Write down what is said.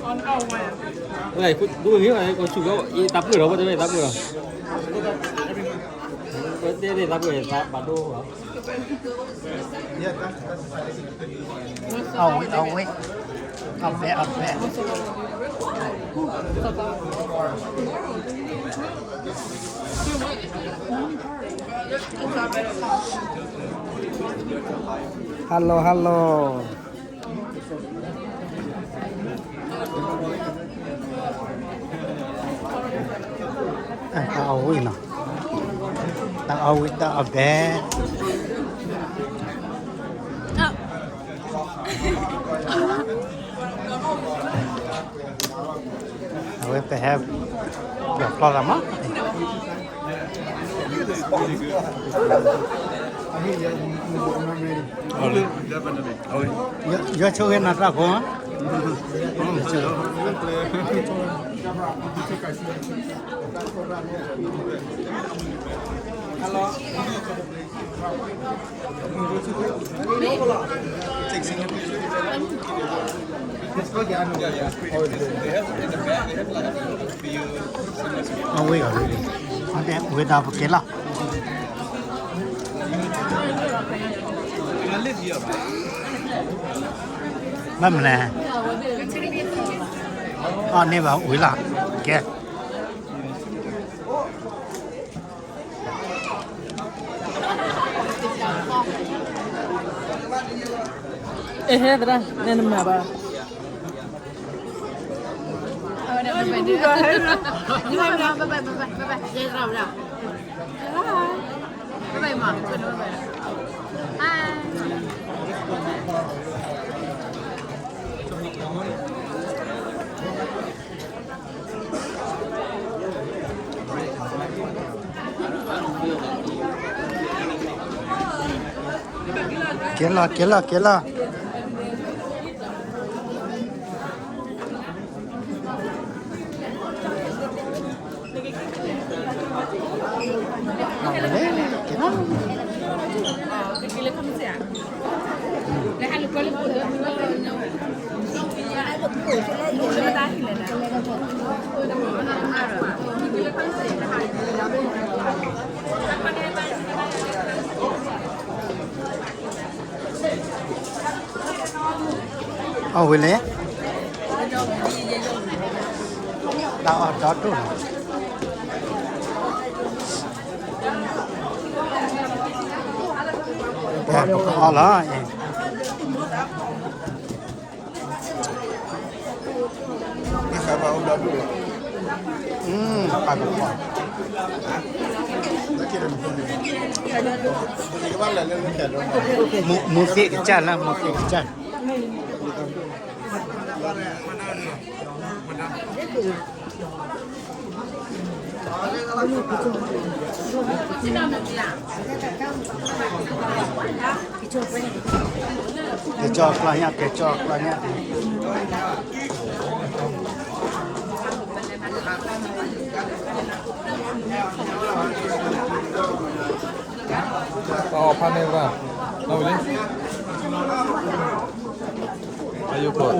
ဝဲ ဒိၣ်ဂ့ၤဝဲ ကဆူၣ်လီၤ အံၤတၢ်ပှဲၤဒီး ဝဲတဲဝဲတၢ်ပှဲၤဒီး ဝဲတဲန့ၣ်တၢ်ပှဲၤ ဘၣ်ဒိ အဝဲ အဝဲ အဘဲ အဘဲ Hello, hello. တၢ်အီၣ်ဝံၤနီၤ, တၢ်အီၣ်ဝံၤတၢ်အီၣ်ဘဲ. အဝဲပဟဲ ပျီဖျီသးမး. ယွၤဆိၣ်ဂ့ၤနၤတၢ်ဖိ. Hello. အဝဲ ဝဲဒၣ်ပကဲလီၤ. ဘၣ်မနုၤလဲၣ်. အီၣ်န့ၢ်ဘၣ်ဝံၤလီၤ. ကဲ အဲ ဟဲသရၣ် နဲနမၤဘၣ်. Hi. ကဲလီၤ ကဲလီၤ ကဲလီၤ. အီၣ်ဝံၤလဲၣ်. တၢ်အီၣ်ဒီဒိၣ်လီၤ. ပကအီၣ်လီၤ. ပာ်ကဖီ. မူသ့ၣ်ကစၢ်လၢ မူသ့ၣ်ကစၢ်. ကဲကၠီကျီညါ ကဲကၠီကျီညါ. ပအီၣ်ဖးန့ၢ်ဘၣ်, အဝဲလံ, အယိဖိး.